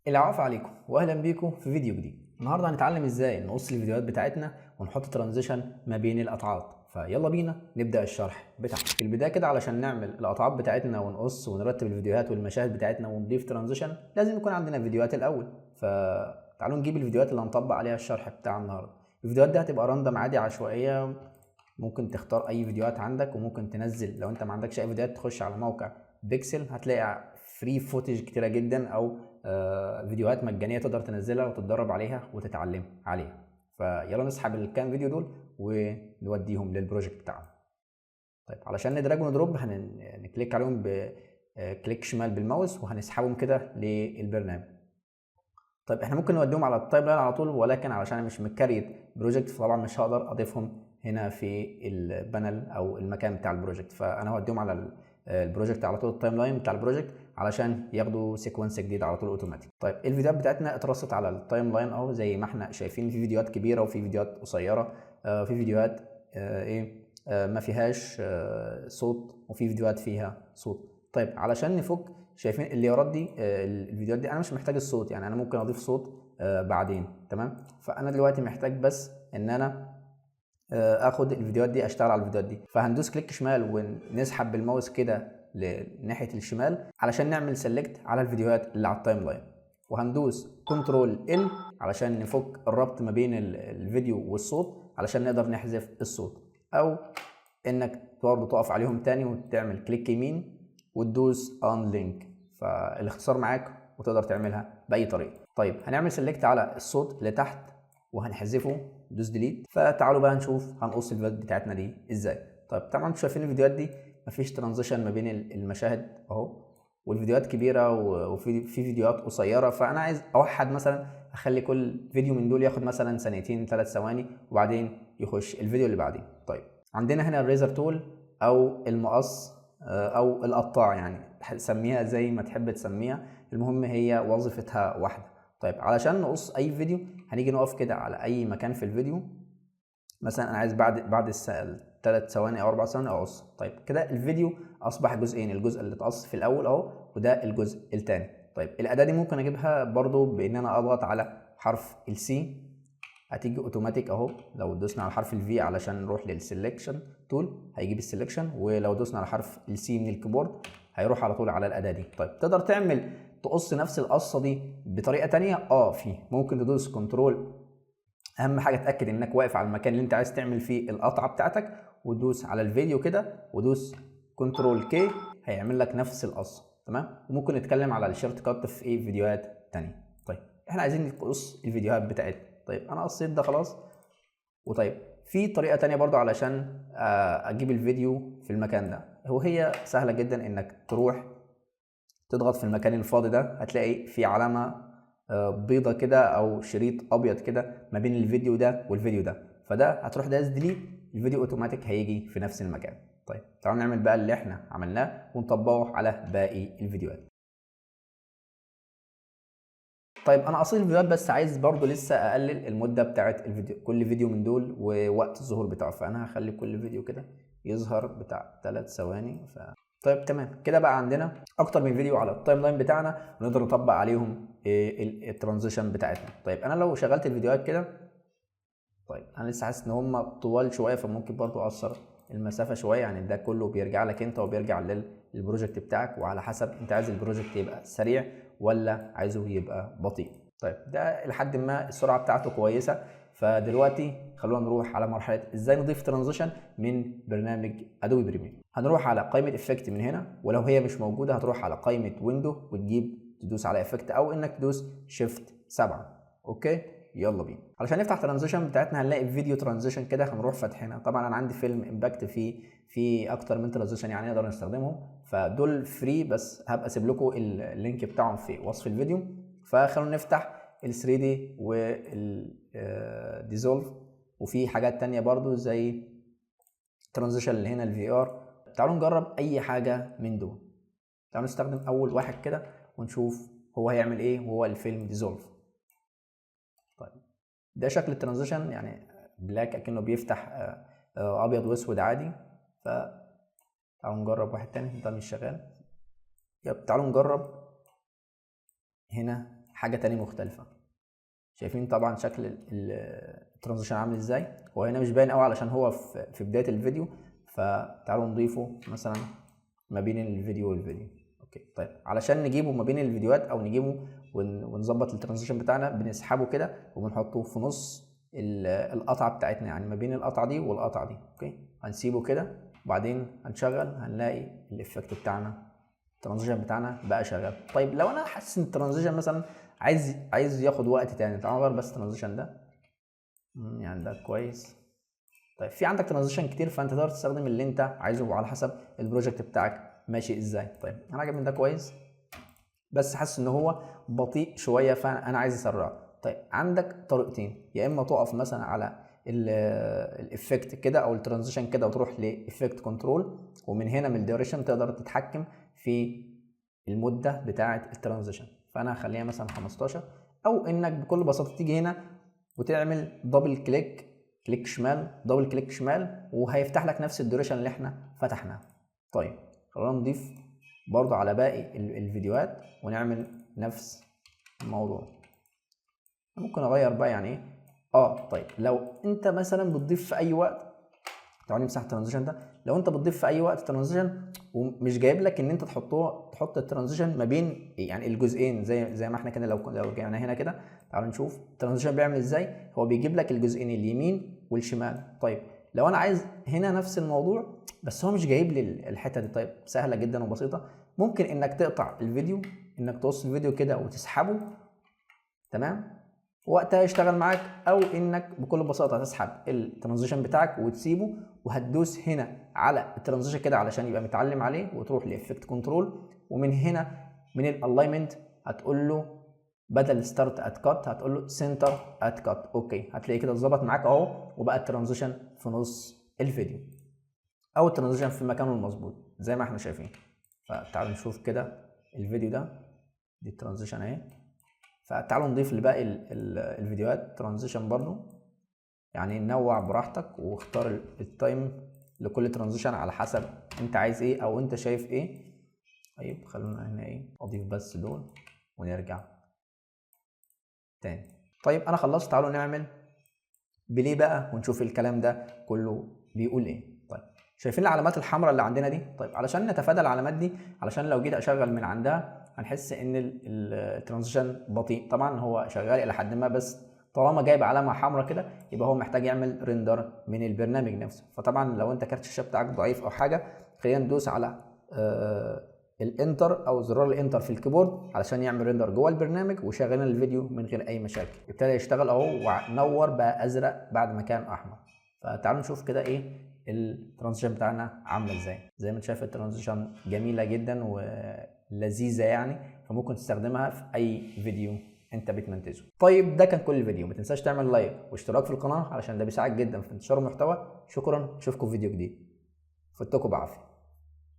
العفو عليكم واهلا بيكم في فيديو جديد. النهارده هنتعلم ازاي نقص الفيديوهات بتاعتنا ونحط transition ما بين القطعات، فيلا بينا نبدا الشرح بتاعنا. في البداية كده علشان نعمل القطعات بتاعتنا ونقص ونرتب الفيديوهات والمشاهد بتاعتنا ونضيف transition لازم يكون عندنا فيديوهات الاول. فتعالوا نجيب الفيديوهات اللي هنطبق عليها الشرح بتاع النهارده. الفيديوهات دي هتبقى random عادي عشوائيه، ممكن تختار اي فيديوهات عندك وممكن تنزل. لو انت ما عندكش اي فيديوهات تخش على موقع بيكسل هتلاقي free footage كتيرة جدا او فيديوهات مجانية تقدر تنزلها وتتدرب عليها وتتعلم عليها. فيلا نسحب الكام فيديو دول ونوديهم لل project بتاعنا. طيب علشان ن drag ون drop هن click عليهم ب click شمال بالماوس وهنسحبهم كده للبرنامج. طيب احنا ممكن نوديهم على ال timeline على طول، ولكن علشان انا مش م create project فطبعا مش هقدر اضيفهم هنا في ال panel او المكان بتاع ال project، فانا هوديهم على ال project على طول، ال timeline بتاع ال project، علشان ياخدوا sequence جديد على طول اوتوماتيك. طيب الفيديوهات بتاعتنا اترصت على ال timeline اهو زي ما احنا شايفين، في فيديوهات كبيرة وفي فيديوهات قصيره، في فيديوهات ايه ما فيهاش صوت وفي فيديوهات فيها صوت. طيب علشان نفك، شايفين ال layer ات دي، الفيديوهات دي انا مش محتاج الصوت، يعني انا ممكن اضيف صوت بعدين، تمام. فانا دلوقتي محتاج بس ان انا اخد الفيديوهات دي اشتغل على الفيديوهات دي، فهندوس click شمال ونسحب بالماوس كده لناحيه الشمال علشان نعمل select على الفيديوهات اللي على ال timeline، وهندوس control L علشان نفك الربط ما بين الفيديو والصوت علشان نقدر نحذف الصوت، او انك برضه تقف عليهم تاني وتعمل click يمين وتدوس unlink، فالاختصار معاك وتقدر تعملها باي طريقه. طيب هنعمل select على الصوت اللي تحت وهنحذفه، دوس delete. فتعالوا بقى نشوف هنقص الفيديوهات بتاعتنا دي ازاي. طيب طبعا انتوا شايفين الفيديوهات دي مفيش transition ما بين المشاهد اهو، والفيديوهات كبيرة وفي فيديوهات قصيره، فانا عايز اوحد مثلا اخلي كل فيديو من دول ياخد مثلا ثانيتين 3 ثواني وبعدين يخش الفيديو اللي بعديه. طيب عندنا هنا ال razor tool او المقص او القطاع، يعني سميها زي ما تحب تسميها، المهم هي وظيفتها واحده. طيب علشان نقص اي فيديو هنيجي نقف كده على اي مكان في الفيديو، مثلا انا عايز بعد 3 ثواني او 4 ثواني اقص. طيب كده الفيديو اصبح جزئين، الجزء اللي اتقص في الاول اهو وده الجزء الثاني. طيب الاداة دي ممكن اجيبها برضو بان انا اضغط على حرف ال C هتيجي اوتوماتيك اهو. لو دوسنا على حرف ال V علشان نروح لل selection tool هيجيب ال selection، ولو دوسنا على حرف ال C من ال keyboard هيروح على طول على الاداة دي. طيب تقدر تعمل تقص نفس القصة دي بطريقة تانية؟ في ممكن تدوس control، اهم حاجة اتاكد انك واقف على المكان اللي انت عايز تعمل فيه القطعة بتاعتك، وتدوس على الفيديو كده ودوس control K هيعمل لك نفس القصه، تمام. وممكن نتكلم على ال shortcut في ايه فيديوهات تانية. طيب احنا عايزين نقص الفيديوهات بتاعتنا. طيب انا قصيت ده خلاص. وطيب في طريقه تانية برضو علشان اجيب الفيديو في المكان ده، وهي سهلة جدا، انك تروح تضغط في المكان الفاضي ده هتلاقي في علامة بيضة كده او شريط ابيض كده ما بين الفيديو ده والفيديو ده، فده هتروح داس delete، الفيديو اوتوماتيك هيجي في نفس المكان. طيب تعالوا نعمل بقى اللي احنا عملناه ونطبقه على باقي الفيديوهات. طيب انا قصيت الفيديوهات بس عايز برضو لسه اقلل المدة بتاعت الفيديو، كل فيديو من دول ووقت الظهور بتاعه، فانا هخلي كل فيديو كده يظهر بتاع 3 ثواني. طيب تمام كده بقى عندنا اكتر من فيديو على ال timeline بتاعنا ونقدر نطبق عليهم ال transition بتاعتنا. طيب انا لو شغلت الفيديوهات كده، طيب انا لسه حاسس ان هم طوال شويه، فممكن برضو اقصر المسافة شويه، يعني ده كله بيرجع لك انت وبيرجع لل project بتاعك، وعلى حسب انت عايز ال project يبقى سريع ولا عايزه يبقى بطيء. طيب ده لحد ما السرعة بتاعته كويسه. فدلوقتي خلونا نروح على مرحلة ازاي نضيف transition من برنامج Adobe Premiere. هنروح على قائمة effect من هنا، ولو هي مش موجودة هتروح على قائمة window وتجيب تدوس على effect، او انك تدوس shift 7. okay يلا بينا. علشان نفتح transition بتاعتنا هنلاقي video transition كده، هنروح فاتحينها. طبعا انا عندي فيلم Impact فيه اكتر من transition يعني نقدر نستخدمهم، فدول free بس هبقى اسيب لكم ال link بتاعهم في وصف الفيديو. فخلونا نفتح ال 3D وال dissolve، وفي حاجات تانية برضو زي transition اللي هنا ال VR. تعالوا نجرب اي حاجة من دول. تعالوا نستخدم اول واحد كده ونشوف هو هيعمل ايه، وهو ال film dissolve. طيب ده شكل ال transition، يعني black اكنه بيفتح ابيض واسود عادي. ف تعالوا نجرب واحد تاني، ده مش شغال. يب تعالوا نجرب هنا حاجة. حاجة تانية مختلفة. شايفين طبعا شكل ال transition عامل ازاي؟ هو هنا مش باين قوي علشان هو في بداية الفيديو، فتعالوا نضيفه مثلا ما بين الفيديو والفيديو. okay طيب، علشان نجيبه ما بين الفيديوهات او نجيبه ونظبط ال transition بتاعنا، بنسحبه كده وبنحطه في نص القطعة بتاعتنا، يعني ما بين القطعة دي والقطعه دي. okay هنسيبه كده وبعدين هنشغل، هنلاقي ال effect بتاعنا ال transition بتاعنا بقى شغال. طيب لو انا حاسس ان ال transition مثلا عايز ياخد وقت تاني، تعالوا نغير بس ال transition ده، يعني ده كويس. طيب في عندك transition كتير، فانت تقدر تستخدم اللي انت عايزه على حسب ال project بتاعك ماشي ازاي. طيب انا عاجبني ده كويس، بس حاسس ان هو بطيء شوية فانا عايز اسرعه. طيب عندك طريقتين، يا اما تقف مثلا على ال effect كده او ال transition كده وتروح ل effect control، ومن هنا من ال duration تقدر تتحكم في المدة بتاعه ال transition، فانا هخليها مثلا 15، او انك بكل بساطة تيجي هنا وتعمل double click، click شمال، double click شمال، وهيفتح لك نفس ال duration اللي احنا فتحناه. طيب خلونا نضيف برضو على باقي الفيديوهات ونعمل نفس الموضوع. ممكن اغير بقى يعني ايه. طيب لو انت مثلا بتضيف في اي وقت، تعالوا نمسح ال transition ده. لو انت بتضيف في اي وقت transition ومش جايب لك ان انت تحط ال transition ما بين يعني الجزئين، زي ما احنا كده لو رجعنا هنا كده، تعالوا نشوف ال transition بيعمل ازاي. هو بيجيب لك الجزئين اليمين والشمال. طيب لو انا عايز هنا نفس الموضوع بس هو مش جايب لي الحتة دي، طيب سهلة جدا وبسيطة، ممكن انك تقطع الفيديو، انك تقص الفيديو كده وتسحبه، تمام، وقتها يشتغل معاك، او انك بكل بساطة تسحب ال transition بتاعك وتسيبه، وهتدوس هنا على ال transition كده علشان يبقى متعلم عليه، وتروح ل effect control، ومن هنا من ال alignment هتقول له بدل start at cut هتقول له center at cut. okay هتلاقي كده اتظبط معاك اهو، وبقى ال transition في نص الفيديو او ال transition في مكانه المظبوط زي ما احنا شايفين. فتعالوا نشوف كده الفيديو ده، دي ال transition اهي. فتعالوا نضيف لباقي الفيديوهات transition برضو، يعني نوع براحتك واختار ال time لكل transition على حسب انت عايز ايه او انت شايف ايه. طيب خلونا هنا ايه، اضيف بس دول ونرجع تاني. طيب انا خلصت، تعالوا نعمل play بقى ونشوف الكلام ده كله بيقول ايه. طيب شايفين العلامات الحمراء اللي عندنا دي؟ طيب علشان نتفادى العلامات دي، علشان لو جيت اشغل من عندها هنحس ان ال transition بطيء. طبعا هو شغال الى حد ما، بس طالما جايب علامة حمراء كده يبقى هو محتاج يعمل render من البرنامج نفسه. فطبعا لو انت كارت الشاشة بتاعك ضعيف او حاجة، خلينا ندوس على ال enter او زرار ال enter في ال keyboard علشان يعمل render جوه البرنامج، وشغلنا الفيديو من غير اي مشاكل. ابتدى يشتغل اهو ونور بقى ازرق بعد ما كان احمر. فتعالوا نشوف كده ايه ال transition بتاعنا عامله ازاي. زي ما انت شايف ال transition جميلة جدا ولذيذه يعني، فممكن تستخدمها في اي فيديو انت بتمنتجه. طيب ده كان كل الفيديو، ما تنساش تعمل like واشتراك في القناة علشان ده بيساعد جدا في انتشار المحتوى. شكرا، اشوفكم في فيديو جديد، فتكم بعافية.